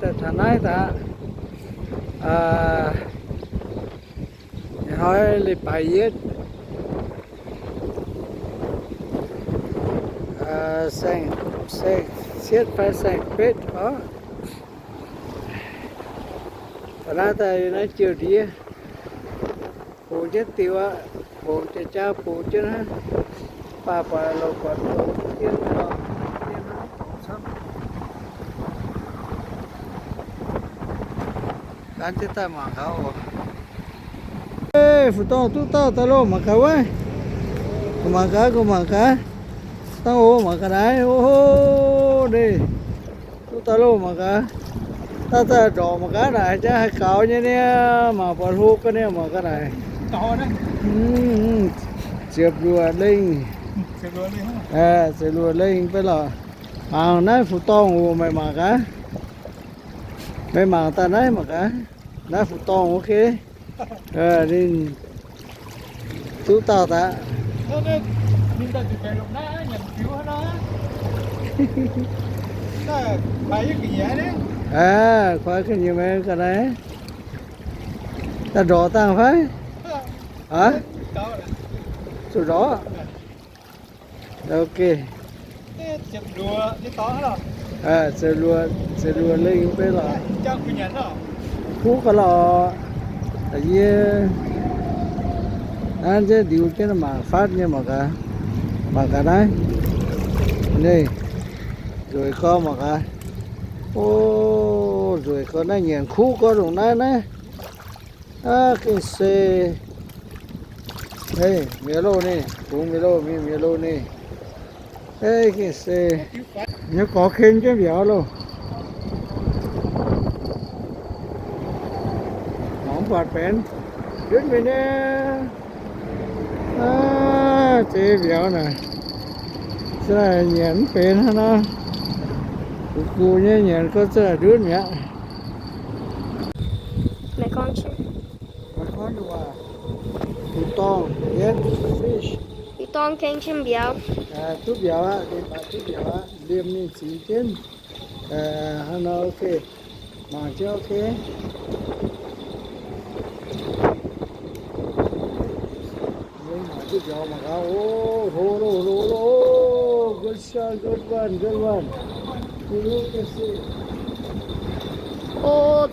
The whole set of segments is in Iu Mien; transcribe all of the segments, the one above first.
Taux naaiv daaih, hnoi leiz-baaix yietv, saeng-cietv fai saeng-betv oc. Taux naaiv daaih yiem naaiv jiouh ndiev. Bungx jienv diuh aqv, bungx jaa-jaa bungx jienv hnangv. Baac buatc loz buatc dongh jienv nor, jienv hnangv dongh camv. Gan jienv daaih mangc gaax oc. Ei, fu'dorngh duqv dauh daaih loh, mangc gaax wuov. Gu'mangc gaax, gu'mangc gaax. Dangh oc, mangc gaax naaiv, o, o, o, duqv dauh loh, mangc gaax. Daaih daaih ndorqc mangc gaax naaic, jaa haih gaux nyei niaa, mangc buatc hlo ga'naaiv mangc gaax naaic. Ziepc luoqc lengh. Ziepc luoqc lengh beiv lorqc. Mangc naaiv fu'dorngh oc, meih mangc gaax. Meih mangc daaih naaiv mangc gaax. Naaiv fu'dorngh ok. Ninh duqv dauh daaih. Aa, kuaaiv ga'nyiec meih ga'naaiv. Daaih ndorqc dangh fai? Aa? Zuqc ndorqc. Ok. Ziepc luoqc lengh beiv lorqc. Kuv gaax lorqc. Yie nanv jienv ndiux jienv mangc fatv nyei mangc gaax. Mangc gaax naaiv. Naaiv nzueic gorngv mangc gaax. O, nzueic gorngv naaiv nyanc kuv gorngv longc naaiv naaiv. Aav, gengh se. Hei, mi'aqv loh ninh, bungx mi'aqv loh, mingh mi'aqv loh ninh. Hei, gengh se. Nyei gorx ken jienv mbiauz loh. Mangc buatc benx ndutv mingh nyei. Aav, zeiz mbiauz naaic. Za'naaic nyanc mv benx hnangv nor. Guv guv nyei nyanc gorngv za'naaic ndutv mi'aqv. Fu'dorngh, yes, fish. Fu'dorngh ken jienv mbiauz. Duqv mbiauz aqv, ninh baac duqv mbiauz aqv, liemh ninh zingx jienv. Hnangv nor ok. Mangc jienv ok. Mangc jienv mbiauz mangc gaax. O, hlo loh, hlo loh. Good shot, good one, good one. You look and see. Hold,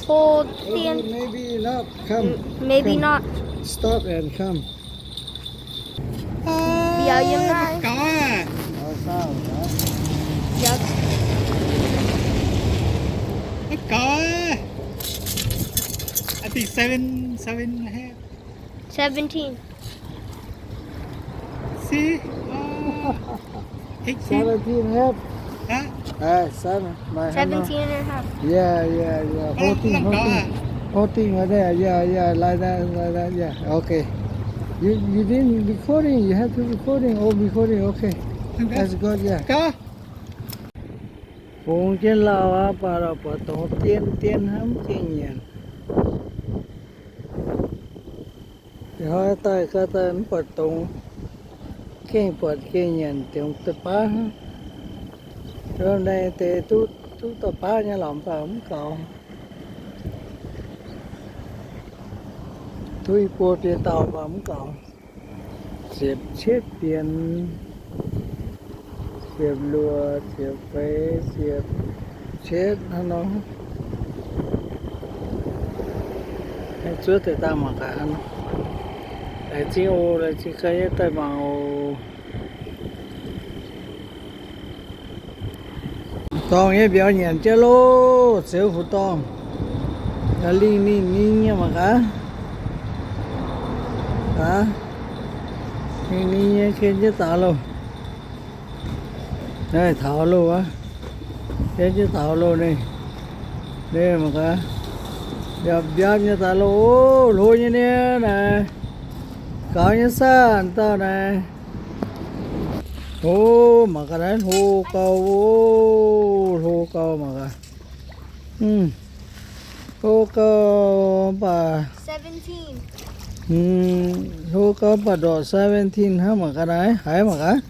hold, maybe, maybe not. Come, maybe not. Stop and come. Mbiauz yiem naaiv. Gaux aqv. Gaux aqv. I think seven, seven and a half. Seventeen. See? Eighteen. Seventeen and a half. Huh? Seven, my hand. Seventeen and a half. Yeah, yeah, yeah. Holding, holding. Holding right there. Yeah, yeah, like that, like that. Yeah, okay. You, you didn't recording. You have to recording. Oh, recording. Okay. That's good. Yeah. Bungx jienv lauh aqv, baac lorqc buatc dongh dien dien hnangv mv gengh nyanc. Ih hnoi daaih ga'daaih mv buatc dongh, gengh buatc gengh nyanc dongh da'baav hnangv. Nor naaiv deix duqv, duqv da'baav nyei lorqc, mv baac mv gaux. Duqv i buo biei dauh mv baac mv gaux. Ziepc cietv bienx, ziepc luoqc, ziepc feix, ziepc cietv hnangv nor. Zuov deix daaih mangc gaax hnangv nor. Laengz zingh oc, laengz zingh gaax yie daaih mangc oc. Dorngh nyei mbiauz nyanc jienv loh, ziouc fu'dorngh. Lingh lingh ningh nyei mangc gaax. Aa, lingh lingh nyei ken jienv daaih loh. Naaiv taux loh aqv. Ken jienv taux loh ninh. Ninh mangc gaax. Mbiauz mbiauz nyei daaih loh, o, hlo nyei nie naaic. Gaux nyei saah dauh naaic. O, mangc gaax naaiv hlo gau, o, hlo gau mangc gaax. Hlo gau mv baac, hlo gau mv baac ndorqc seventeen hnangv mangc gaax naaiv, haiz mangc gaax.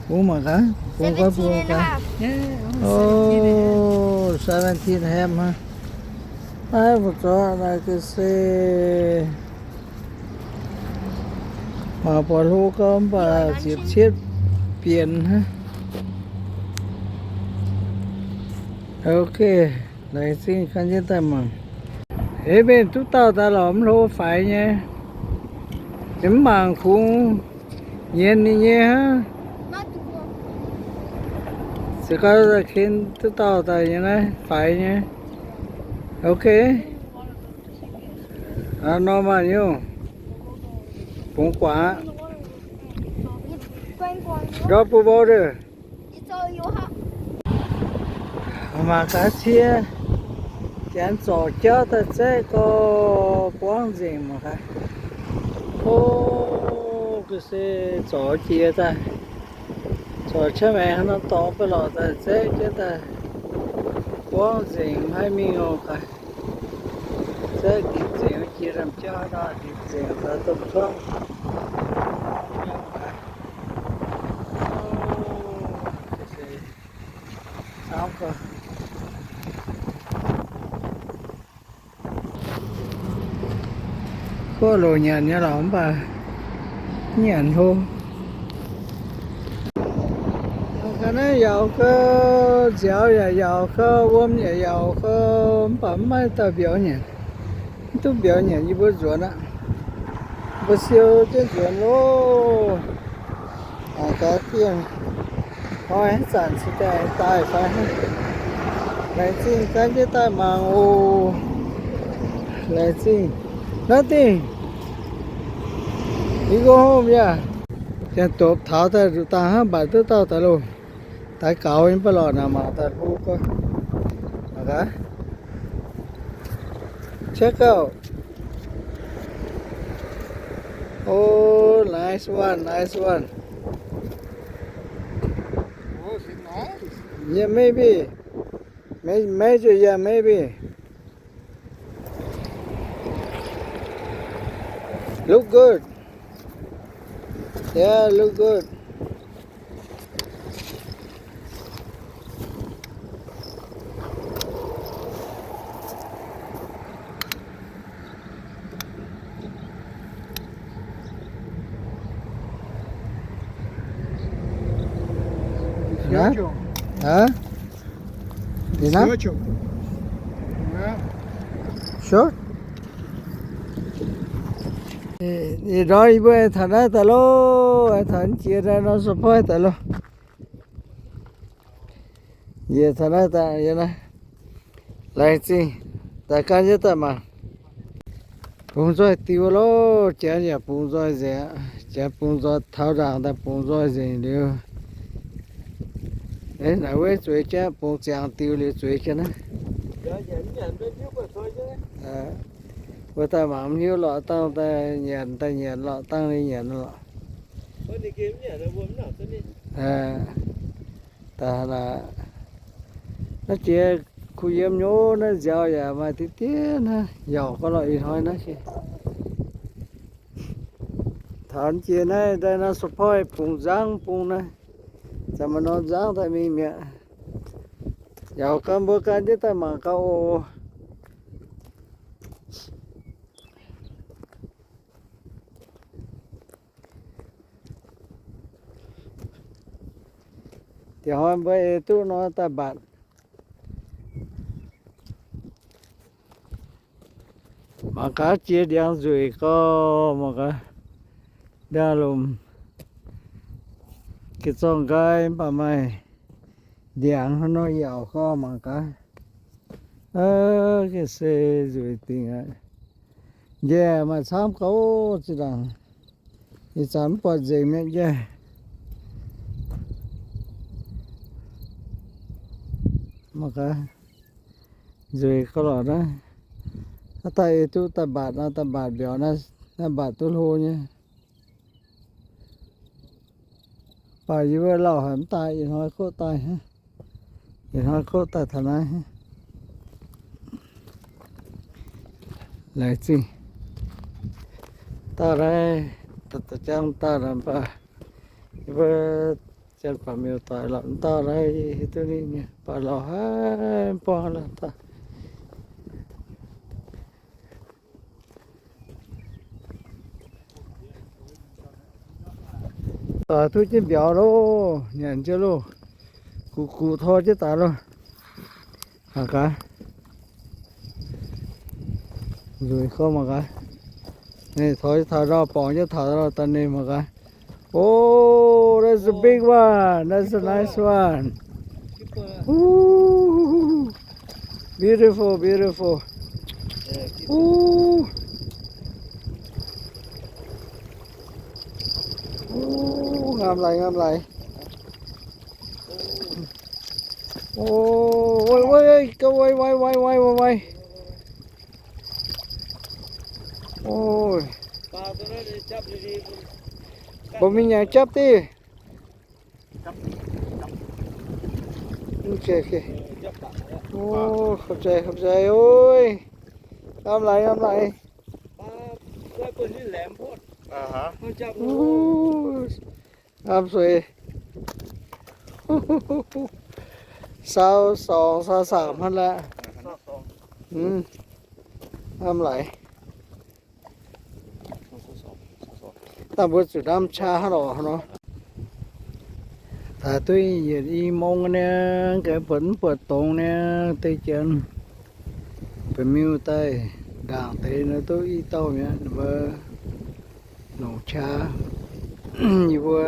Bungx mangc gaax, bungx goiv bungx gaax. Oh, seventeen ham hnangv. Naaiv mbu'zorng naaiv ga'sie. Mangc buatc hlo gau mv baac ziepc cietv bienx hnangv. Ok, laengz zingh gan jienv daaih mangc. Ei mienh duqv dauh daaih lorqc, mv hlo faix nyei. Mv mangc kungx nyienz ninh nyei hnangv. Se gorngv ken duqv dauh daaih nyei naaiv faix nyei. Ok. Norm maah nyungc. Bungx guangc aqv. Drop water. Mangc gaax cie, janx zorc jauv daaih zaeqv gau, buangv nzengc mangc gaax. O, ga'sie zorc jiex daaih, zorc qaqv maengx haaix norm dorngx ba'lorqc daaih zaeqv jienv daaih, buangv nzengc maiv mingh oc gaax. Zaeqv dingc nzengc jiex lamh jauv nor, dingc nzengc daaih domh cuotv. Kuv loc nyanc nyei lorqc mv baac nyanc hlo. Ga'naaiv yaauc gau, nziaaux yaac yaauc gau, wuom yaac yaauc gau, mv baac mv maaih dauh mbiauz nyanc. Mv duqv mbiauz nyanc yie mbuo nzuonx aqv. Mbuo siou jienv nzuonx loh. Aa, gaax diev hnoi haaix zanc cingx daaih daaih fai hnangv. Laengz zingh gan jienv daaih mangc oc. Laengz zingh. Nothing. You go home yaac. Janx-dopc taux daaih nzuqc dangh hnangv, mv baac duqv dauh daaih loh. Daaih gaux nyei ba'lorqc naaic, mangc daaih hlo gau. Mangc gaax. Check out. Oh, nice one, nice one. Yeah, maybe. May-, major, yeah, maybe. Look good. Yeah, look good. Huh? Huh? Enough? Sure. Ih ndorm yie mbuo taux naaiv daaih loh, taux jiex naaiv nor support daaih loh. Yie taux naaiv daaih, yie naaiv laengz zingh daaih gan jienv daaih mangc. Bungx nzoih diux loh, janx yaac bungx nzoih nzengc aqv. Janx bungx nzoih taux ndaangc daaih bungx nzoih nzengc liuz. Naaiv weiv zueiz jienv bungx ziangx diux liuz zueiz jienv naaiv. Mbuo daaih mangc mv hiuv lorqc, dangh daaih nyanc, daaih nyanc lorqc, dangh ninh nyanc lorqc. Daaih naaiv jiex kuh yiem nyei, naaiv nziaaux yaac maaih deix diev naaiv, yauc gau lorqc ih hnoi naaiv. Taux jiex naaiv daaih nor support bungx nzangv bung naaiv, zanc maaih norm nzangv daaih mingh mi'aqv. Yauc gau, mbuo gan jienv daaih mangc gau oc. Diex hnoi mbuo ei duqv nor daaih mbatc. Mangc gaax jiex ndiangx nzueic gau, mangc gaax ndiangx-lomc gec zorng nqaai mv baac maaih ndiangx hnangv nor yauc gau, mangc gaax. Ga'sie nzueic dingc aqv. Njaeh maaih camv gau zinh ndaangc. Ih zanc mv buatc nzengc mi'aqv njaeh. Mangc gaax, nzueic gau lorqc naaiv. Aav daaih ei duqv daaih mbatc nor, daaih mbatc mbiauz naaiv, naaiv mbatc duqv hlo nyei. Baac yie mbuo lauh haic mv daaih, ih hnoi koqv daaih hnangv. Ih hnoi koqv daaih taux naaiv hnangv. Laengz zingh. Dauh naaiv, dauh jangv dauh naaiv baac yie mbuo Janx baac miuc-doic lorqc, dauh naaiv hiuv duqv ninh nyei, baac lorqc haic, buangh lorqc dauh. Doic duqv jienv mbiauz loh, nyanc jienv loh, guqc guqc tor jienv daaih loh. Mangc gaax, nzueic gorngv mangc gaax. Ninh tor jienv taux ndau, borngz jienv taux ndau daaih ninh mangc gaax. Oh, that's a big one. That's a nice one. Ooh, beautiful, beautiful. Ooh. Ooh, ngam laic, ngam laic. Oh, wait, wait, wait, go, wait, wait, wait, wait, wait, wait. Ôi. Mbuo mingh nyanc japv div. Ok, ok. Ôi, khop dai, khop dai ôi. Ngam laic, ngam laic. Ôi, ngam suic. Sau sorngx sau saamc hnangv laqv. Ngam laic. Dangh mbuo zuqc hnamv qaqv hnangv lorqc nor. Taaix duqv yietc i mong niaa, gaax buatc mv buatc dongz niaa, deix janx ba'miuh daaih ndaangc deix nor duqv i dauh mi'aqv, mbuo longc qaqv, yie mbuo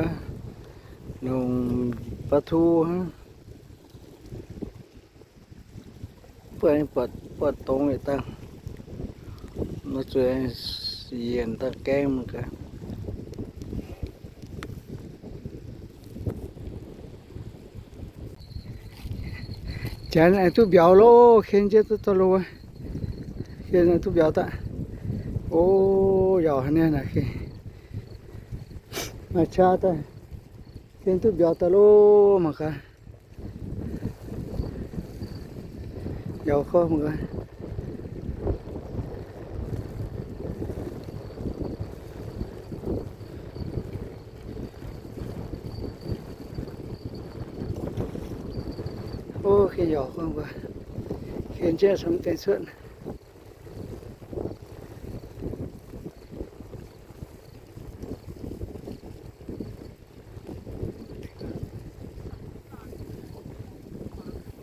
longc batu hnangv. Buatc, buatc dongz yietc dangh, nor zuqc yienc dangh gaeng mangc gaax. Janx aengx duqv mbiauz loh, ken jienv duqv dauh loh wuov. Ken aengx duqv mbiauz daaih. O, yaac haaix nyungc naaic, maaih qaqv daaih. Ken duqv mbiauz daaih loh, mangc gaax. Yaac gorngv mangc gaax. O, ken yaac gorngv mangc gaax. Ken jienv camv deix cuotv.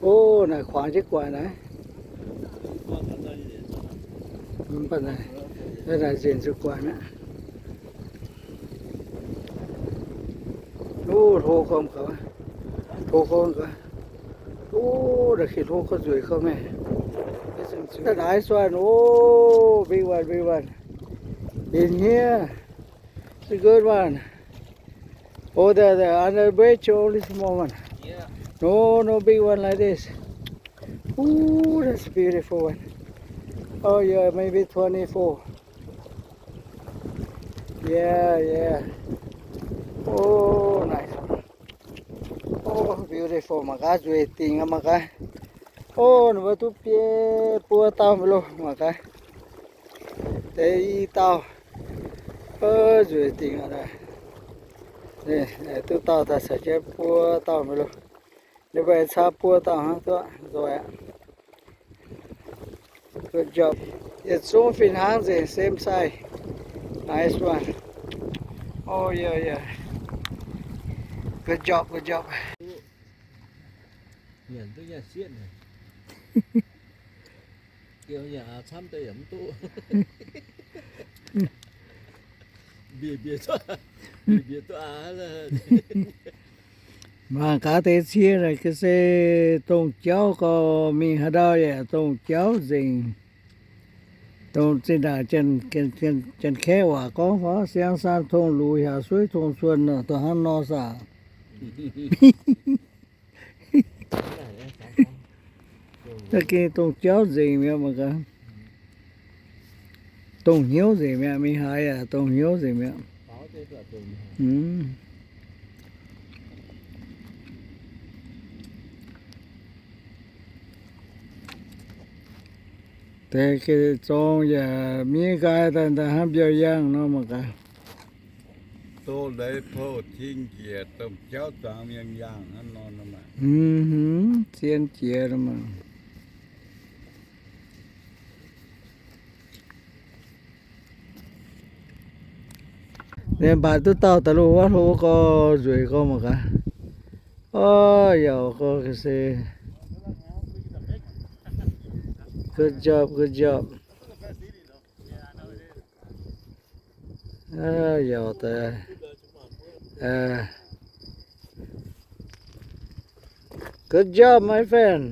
O, naaic kuangx jienv gu'nguaaic naaic. Mv baac naaic, naaic nzengc zuqc gu'nguaaic mi'aqv. O, hlo gormx gaax, hlo gormx gaax. O, naaic gengh hlo gormx nzueic gormx meih. Nice one, o, big one, big one. In here. It's a good one. Oh, the, the under bridge, only small one. Yeah. No, no big one like this. Ooh, that's a beautiful one. Oh, yeah, maybe twenty-four. Yeah, yeah. Oh, nice one. Oh, beautiful. Mangc gaax, nzueic dingc aqv, mangc gaax. Oh, ninh mbuo duqv biei buo dauh mingh loh, mangc gaax. Deix i dauh. Ov, nzueic dingc aqv. Duqv dauh daaih caux jienv buo dauh mingh loh. Ninh mbuo caa buo dauh hnangv duqv nzoih aqv. Good job. Yietc zungv fih hnangv nzengc, same size. Nice one. Oh, yeah, yeah. Good job, good job. Nyanc duqv nyanc sietv. Geu nyanc camv deix yaac mv duqv. Mbiec mbiec duqv, mbiec mbiec duqv aqv. Mangc gaax deix cie naaic ga'sie dongh jauv gorx, mingh haaix ndau yaac dongh jauv nzengc. Dongh zinh ndaangc Janx-Kaeqv waac gorngv faaux, siang saan tongh lux, hiaaux suiv tongh cuon nor, dongh hnangv nor saah. Za'gengh dongh jauv nzengc mi'aqv mangc gaax. Dongh hnyouv nzengc mi'aqv, mingh haaix yaac dongh hnyouv nzengc mi'aqv. Deix ga'zorng yaac miev nqaai daaih, daaih hnangv mbiauh yangh nor mangc gaax. Doqc leiz pouh cing njiec domh jauv zuangx mi'aqv, yangh hnangv nor nor maah. Zien jiex nor maah. Ninh mbatc duqv dauh daaih loh wuov hlo gorx, nzueic gorx mangc gaax. Orv, yauc gorx ga'sie. Good job, good job. Yauc daaih. Good job, my friend.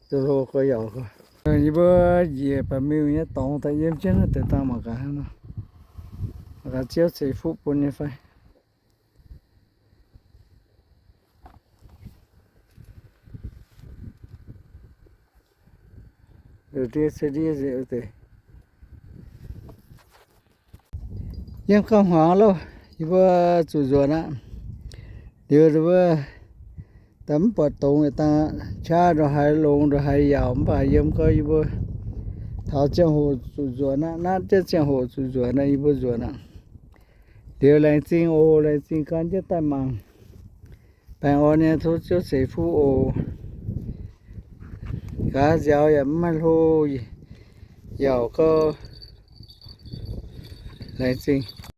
Duqv hlo gorx yauc gorx. Yie mbuo njiec baeqc miuh nyei dorngx daaih yiem jienv naaiv deix dangh mangc gaax hnangv nor. Mangc gaax Ziouv ceix fuqv bun nyei fai. Ndiev se ndiev nzengc wuov deix. Yiem gauh hmuangx loh, yie mbuo zuqc nzuonx aqv. Liuz mbuo daaih mv buatc dongz yietc dangh aqv. Qaqv ndongc haaix longx ndongc haaix yauc mv baac yiem gau yie mbuo taux ziangh hoc zuqc nzuonx aqv. Naaiv jienv ziangh hoc zuqc nzuonx aqv, yie mbuo nzuonx aqv. Liuz laengz zingh oc, laengz zingh gan jienv daaih mangc. Baengh orn nyei, tov Ziouv ceix fuqv oc. Gaax nziaaux yaac mv maaih hlo, yauc gau. Laengz zingh.